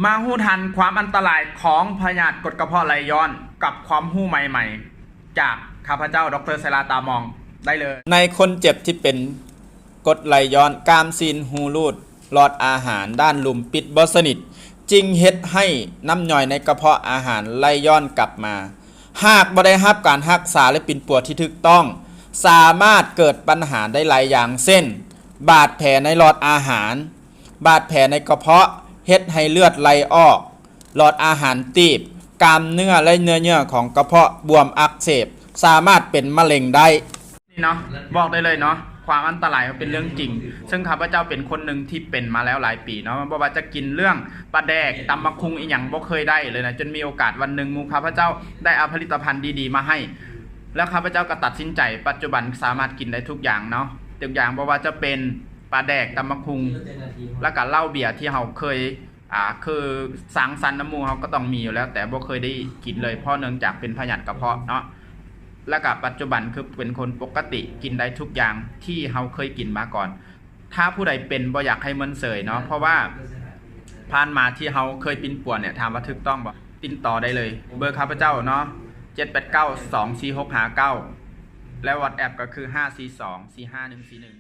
ມາຮູ້ທັນຄວາມອັນຕະລາຍຂອງພະຍາດກົດກະເພາະໄລຍ້ອນ ກັບຄວາມຮູ້ໃໝ່ໆ ຈາກຂ້າພະເຈົ້າ ດຣ ໄຊລາ ຕາມອງ ໄດ້ເລີຍ. ໃນຄົນເຈັບທີ່ເປັນກົດໄລຍ້ອນ, ກ້າມຊີ້ນຮູຮູດ, ຫຼອດອາຫານດ້ານລຸ່ມປິດບໍ່ສະໜິດ, ຈຶ່ງເຮັດໃຫ້ນ້ຳຍ່ອຍໃນກະເພາະອາຫານໄລຍ້ອນກັບມາ. ຫາກບໍ່ໄດ້ຮັບການຮັກສາ ແລະ ປິ່ນປົວທີ່ຖືກຕ້ອງ, ສາມາດເກີດບັນຫາໄດ້ຫຼາຍຢ່າງ ເຊັ່ນ ບາດແຜໃນຫຼອດອາຫານ, ບາດແຜໃນກະເພາະ ເຮັດໃຫ້ເລືອດໄຫຼອອກ, ຫຼອດອາຫານຕີບ, ກ້າມເນື້ອ ແລະ ເນື້ອເຍື່ອຂອງກະເພາະບວມອັກເສບ, ສາມາດເປັນມະເຮັງໄດ້. ນີ້ເນາະ ບອກໄດ້ເລີຍເນາະ ຄວາມອັນຕະລາຍມັນເປັນເລື່ອງຈິງ, ເຊິ່ງຂ້າພະເຈົ້າເປັນຄົນໜຶ່ງທີ່ເປັນມາແລ້ວຫຼາຍປີເນາະ, ບໍ່ວ່າຈະກິນເລື່ອງປາແດກ, ຕຳບັກຫຸ່ງ ອີ່ຫຍັງບໍ່ເຄີຍໄດ້ເລີຍນະ, ຈົນມີໂອກາດວັນໜຶ່ງ ໝູ່ຂ້າພະເຈົ້າໄດ້ເອົາຜະລິດຕະພັນດີໆມາໃຫ້ ແລ້ວຂ້າພະເຈົ້າກໍຕັດສິນໃຈ, ປັດຈຸບັນສາມາດກິນໄດ້ທຸກຢ່າງເນາະ, ທຸກຢ່າງ ບໍ່ວ່າຈະເປັນປາແດກ, ຕຳບັກຫຸ່ງ ແລ້ວກໍເຫຼົ້າເບຍທີ່ເຮົາເຄີຍ ອ່າ ຄືສັງສັນນຳໝູ່ເຮົາກໍຕ້ອງມີຢູ່ແລ້ວ, ແຕ່ບໍ່ເຄີຍໄດ້ກິນເລີຍ ເພາະເນື່ອງຈາກເປັນພະຍາດກະເພາະເນາະ. ແລ້ວກໍປັດຈຸບັນຄືເປັນຄົນປົກກະຕິ ກິນໄດ້ທຸກຢ່າງທີ່ເຮົາເຄີຍກິນມາກ່ອນ. ຖ້າຜູ້ໃດເປັນ ບໍ່ຢາກໃຫ້ເມີນເສີຍເນາະ, ເພາະວ່າຜ່ານມາທີ່ເຮົາເຄີຍປິ່ນປົວເນຍ ຖາມວ່າຖືກຕ້ອງບໍ່? ຕິດຕໍ່ໄດ້ເລີຍ ເບີຂ້າພະເຈົ້າເນາະ ເຈັດແປດເກົ້າ ສອງສີ່ຫົກຫ້າເກົ້າ ແລະ WhatsApp ກໍຄື ຫ້າສີ່ສອງ ສີ່ຫ້າໜຶ່ງສີ່ໜຶ່ງ.